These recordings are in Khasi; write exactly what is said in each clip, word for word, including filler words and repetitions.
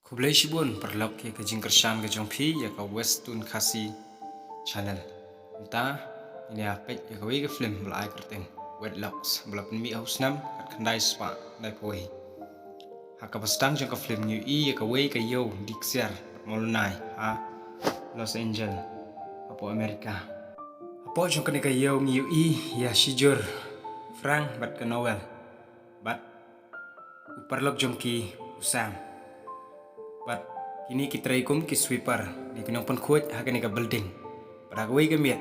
Khublei shibun paralok ïa ka jingkyrshan ka jong phi ïa ka Western Khasi Channel. Mynta ngin ïa peit ïa kawei ka film ba la ai kyrteng Wedlocks ba la pynmih ha u snem khatkhyndai spah khyndai phew wei. Ha kaba sdang jong ka film ngi ïohi ïa kawei ka ïew die ksiar bad mawlynnai ha Los Angeles hapoh America. Hapoh jong kane ka ïew ngi ïohi ïa shijur Frank bad ka Noel bad u paralok jong ki u Sam. Bad kine ki trei kum ki sweeper, ne ki nongpynkhuid ha kane ka building. Bad ha kawei ka miet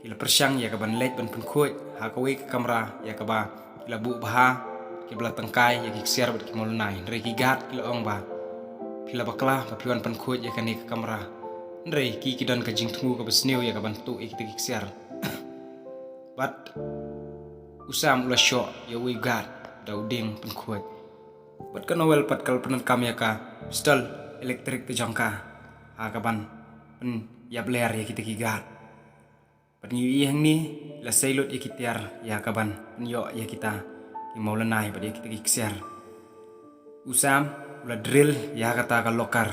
ki la pyrshang ïa ka ban leit ban pynkhuid ha kawei ka kamra ïa kaba ki la buh bha, ki la tyngkai ïa ki ksiar bad ki mawlynnai. Hynrei ki guard ki la ong ba phi la bakla ba phi wan pynkhuid ïa kane ka kamra. Hynrei ki ki don ka jingthmu kaba sniew ïa ka ban tuh ïa kita ki ksiar. Bad u Sam u la shoh ïa uwei u guard da u dieng pynkhuid. Bad ka Noel pat ka la pyndonkam ïa ka pistol elektrik ka jong ka ha ka ban pynïap ler ïa kita ki guard. Bad ngi ïohi hangne la sei lut ïa ki tiar ïa ka ban pynïoh ïa kita ki mawlynnai bad ïa kita ki ksiar. U Sam u la drill ïa kata ka locker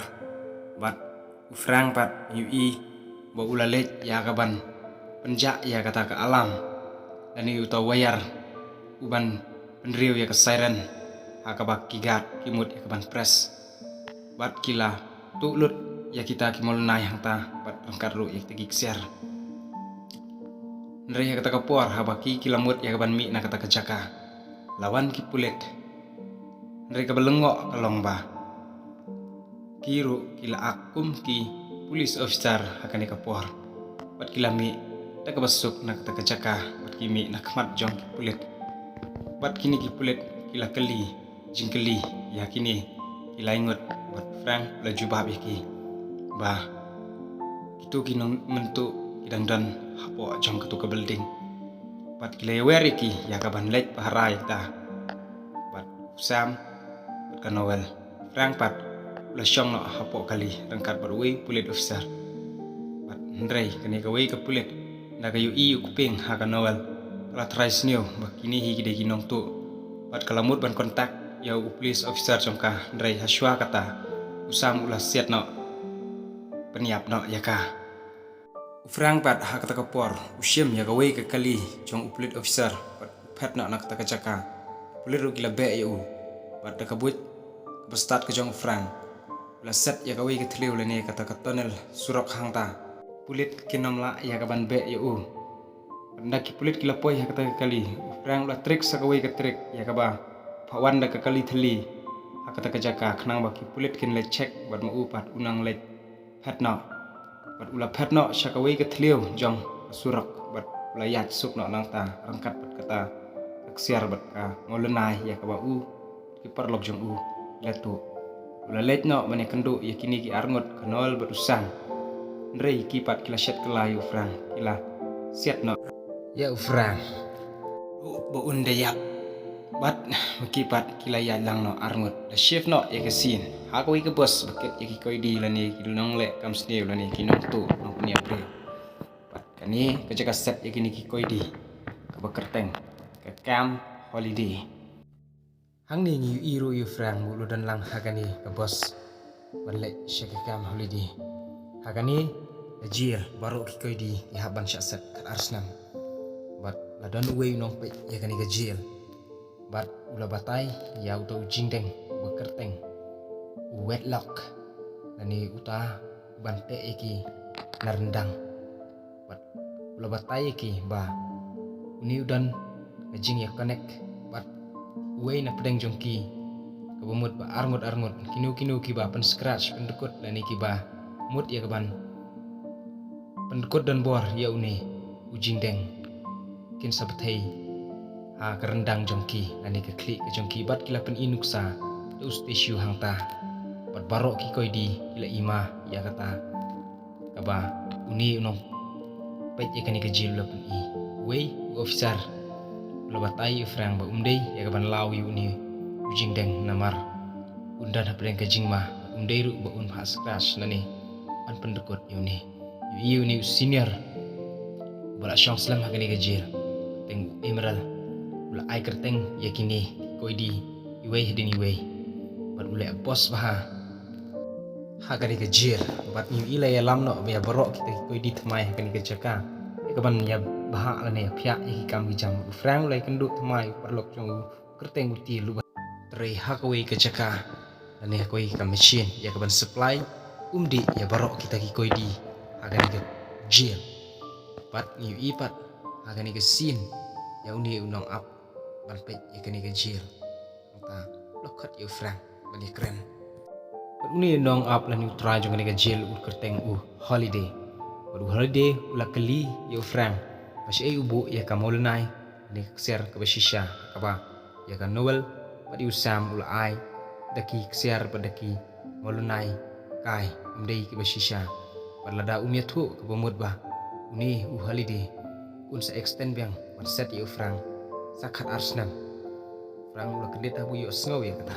bad u Frank pat ngi ïohi ba u la leit ïa ka ban pynjah ïa kata ka alarm lane uta u wire u ban pynriew ïa ka siren ha kaba ki guard ki mut ïa ka ban press. Bad ki la tuh lut ïa kita ki mawlynnai hangta bad ryngkat ruh ïa kita ki ksiar. Hynrei ha kata ka por haba ki ki la mut ïa ka ban mih na kata ka jaka, la wan ki pulit. Hynrei kaba lyngngoh ka long ba ki ruh ki la ak kum ki police officer ha kane ka por. Bad ki la mih da kaba suk na kata ka jaka bad ki mih na khmat jong ki pulit. Bad kine ki pulit ki la kylli jingkylli ïa kine ki lai ngut bad Frank u la jubab ïa ki ba kito ki nongmyntuh ki dang don hapoh jong kato ka building. Bad ki la ïawer ïa ki ïa ka ban leit pahara ïa kita. Bad u Sam bad ka Noel, Frank pat u la shong noh hapoh kali ryngkat bad uwei u pulit officer. Bad hynrei kane kawei ka pulit, ynda ka ïohi ïa u kpieng ha ka Noel, ka la tharai sniew ba kine hi ki dei ki nongtuh. Bad ka la mut ban contact ïa u police officer jong ka, hynrei ha shuwa kata u Sam u la siat noh, pynïap noh ïa ka. U Frank pat ha kata ka por u shim ïa kawei ka kali jong u pulit officer bad u phet noh na kata ka jaka. Pulit ruh ki la beh ïa u bad da ka buit kaba stad ka jong u Frank u la set ïa kawei ka thliew lane kata ka tunnel surok hangta. Pulit kin ym lah ïa ka ban beh ïa u. Bad ynda ki pulit ki la poi ha kata ka kali, u Frank u la trick sa kawei ka trick ïa kaba phah wan da ka kali thylli ha kata ka jaka khnang ba ki pulit kin leit check bad ma u pat u nang leit phet noh. Bad u la phet noh sha kawei ka thliew jong ka surok bad u la ïaid suk noh nangta ryngkat bad kata ka ksiar bad ka mawlynnai ïa kaba u, ki paralok jong u, la tuh. U la leit noh ban ïakynduh ïa kine ki arngut ka Noel bad u Sam. Hynrei ki pat ki la shet kylla ïa u Frank, ki la siat noh ïa u Frank ruh ba un da ïap. Bad ma ki pat ki la ïaid lang noh arngut, la shift noh ïa ka scene ha kawei ka bus ba kit ïa ki koidi lane ki nongleh kam sniew lane ki nongtuh nongpynïap briew. Bad kane ka jaka set ïa kine ki koidi kaba kyrteng ka Camp Holiday. Hangne ngi ïohi ruh ïa u Frank ba u la don lang ha kane ka bus ban leit sha ka Camp Holiday. Ha kane ka jail baroh ki koidi ki hap ban shah set khatar snem. Bad la don uwei u nongpeit ïa kane ka jail bad u la batai ïa uta u jingdeng uba kyrteng u Wedlock, lane uta uban teh ïa ki na ryndang. Bad u la batai ïa ki ba une u don ka jingïa connect bad uwei na pdeng jong ki, kaba mut ba arngut arngut kino kino kiba pynscratch pyndkut lane kiba mut ïa kaban pyndkut donbor ïa une u jingdeng, kin sa bthei ha ka ryndang jong ki lane ka khlieh ka jong ki. Bad ki la pyni nuksa da u statue hangta. Bad baroh ki koidi ki la i ma ïa kata kaba une u nongpeit ïa kane ka jail u la pyni. Uwei u officer u la batai ïa u Frank ba um dei ïa kaban law ïa une u jingdeng namar un don hapdeng ka jingma, um dei ruh ba un phah scratch lane ban pyndkut ïa une. Ïa une u senior uba la shong slem ha kane ka jail, kyrteng u Emerald, u la ai kyrteng ïa kine ki koidi iwei hadien iwei. Bad u leh boss bha Ha kane ka jail, bad ngi ïohi la ïalam noh ïa baroh kita ki koidi thymmai ha kane ka jaka, ïa kaban ïabhah lane ïaphiah ïa ki kam ki jam. U Frank u la ïakynduh thymmai u paralok jong u, kyrteng u Tilou. Bad hynrei ha kawei ka jaka lane ha kawei ka machine ïa kaban supply, um dih ïa baroh kita ki koidi ha kane ka jail. Bad ngi ïohi pat ha kane ka scene ïa une u nongap ban peit ïa kane ka jail. Nangta u la khot ïa u Frank ban ïakren. Bad une u nongap lane u trai jong kane ka jail u kyrteng u Holiday. Bad u Holiday u la kylli ïa u Frank ba shaei u buh ïa ka Mawlynnai, kane ka ksiar kaba shisha, kaba ïa ka Noel bad ïa u Sam u la ai da ki ksiar bad da ki Mawlynnai kai, ym dei kiba shisha. Bad lada um ïathuh, kaba mut ba une u Holiday un sa extend biang ban set ïa u Frank sa khatar snem. Frank u la kyndit habu ïohsngew ïa kata.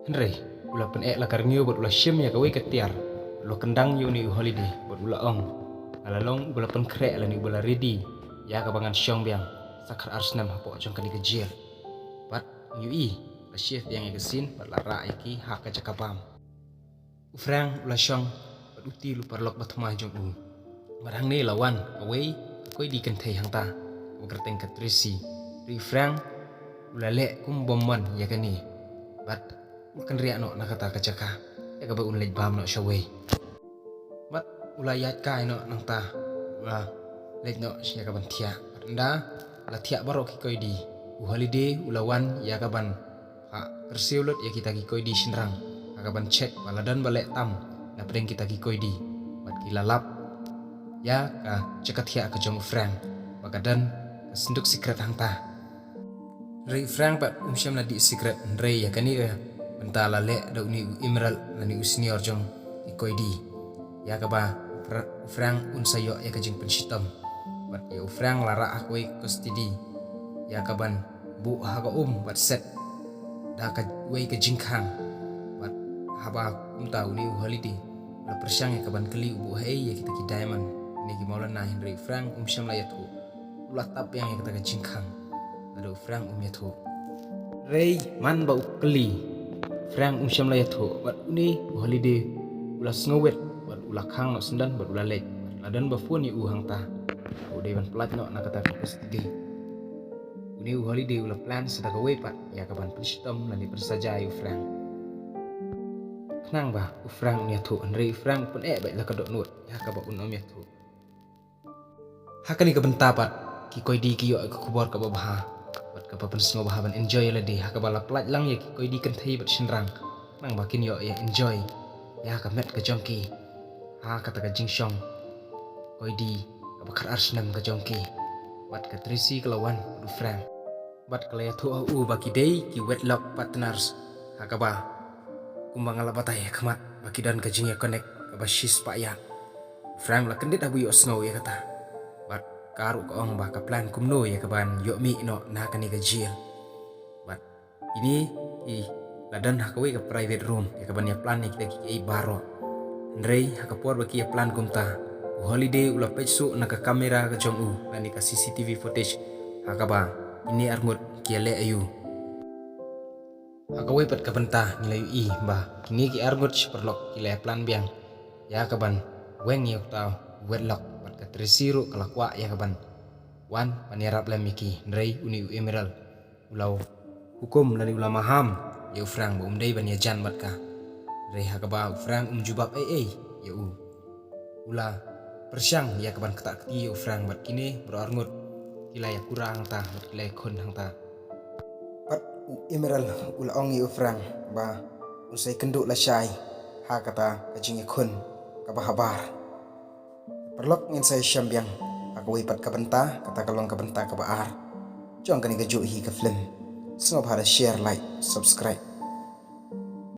Hynrei u la pyneh la ka rngiew bad u la shim ïa kawei ka tiar, u la kyndang ïa une u Holiday bad u la ong, nga la long uba la pynkhreh lane uba la ready ïa kaba ngan shong biang sa khatar snem hapoh jong kane ka jail. Bad ngi ïohi la shift biang ïa ka scene bad la rah ïa ki ha ka jaka bam. U Frank u la shong bad u Tilou, paralok ba thymmai jong u. Bad hangne la wan kawei ka koidi kynthei hangta, kaba kyrteng ka Tracy. Hynrei u Frank u la leh kum bym mon ïa kane bad u la kynriah noh na kata ka jaka ïa kaba un leit bam noh shawei. Bad u la ïaid kai noh nangta, u la leit noh sha kaban thiah. Bad ynda la thiah baroh ki koidi, u Holiday u la wan ïa kaban ha kyrsiew lut ïa kita ki koidi shynrang ha kaban check ba la don ba leh tam na pdeng kita ki koidi. Bad ki la lap ïa ka jaka thiah ka jong u Frank ba ka don ka synduk sikret hangta. Hynrei u Frank pat um shym la dih sikret, hynrei ïa kane ka bynta la leh da une u Emerald lane u senior jong ki koidi, ïa kaba u Frank un sa ïoh ïa ka jingpynshitom. Bad ïa u Frank la rah ha kawei ka custody ïa kaban buh ha ka um bad set da kawei ka jingkhang. Bad haba kumta une u Holiday u la pyrshang ïa kaban kylli u buh haei ïa kita ki diamond ne ki Mawlynnai, hynrei u Frank um shym la ïathuh. U la tap biang ïa kata ka jingkhang lada u Frank um ïathuh. Hynrei man ba u kylli, u Frank um shym la ïathuh. Bad une u Holiday u la sngewrit bad u la khang noh syndon bad u la leit. Bad la don ba phone ïa u hangta, u dei ban pyllait noh na kata ka custody. Une u Holiday u la plan sa da kawei pat ïa kaban pynshitom lane pynsaja ïa u Frank, khnang ba u Frank un ïathuh. Hynrei u Frank u pyneh beit la ka dohnud ïa kaba un ym ïathuh. Ha kane ka bynta pat ki koidi ki ïoh ïa ka khubor kaba bha bad kaba pynsngewbha ban enjoy ïa lade, ha kaba la pyllait lang ïa ki koidi kynthei bad shynrang, khnang ba kin ïoh ïa enjoy ïa ka met ka jong ki ha kata ka jingshong koidi kaba khatar snem ka jong ki. Bad ka Tracy ka la wan bad u Frank bad ka la ïathuh ha u ba ki dei ki wedlock partners, ha kaba kumba nga la batai ha khmat ba ki don ka jingïa connect kaba shispah ïa. U Frank u la kyndit habu ïohsngew ïa kata. Bad ka ruh ka ong ba ka plan kumno ïa kaban ïoh mih noh na kane ka jail. Bad kine ki la don ha kawei ka private room ïa kaban ïa plan ïa kita kiei baroh. Hynrei ha ka por ba ki ïa plan kumta, u Holiday u la peit shuh na ka kamera ka jong u lane ka C C T V footage ha kaba kine arngut ki ïa leh aïu. Ha kawei pat ka bynta ngi la ïohi ba kine ki arngut shi paralok ki la ïa plan biang ïa kaban weng ïa uta u wedlock, bad ka Tracy ruh ka la kwah ïa kaban wan ban ïarap lem ïa ki, hynrei une u Emerald u la hukum lane u la maham ïa u Frank ba um dei ban ïajan bad ka. Hynrei ha kaba u Frank um jubab ei ei ïa u, u la pyrshang ïa kaban ktah kti ïa u Frank bad kine baroh arngut ki la ïa kura hangta bad ki la ïa khun hangta. Bad u Emerald u la ong ïa u Frank ba un sa ïakynduh lashai ha kata ka jingïakhun kaba habar. Paralok, ngin sa ïashem biang ha kawei pat ka bynta, kata ka long ka bynta kaba ar jong kane kajuh hi ka film. Sngewbha da share, like, subscribe.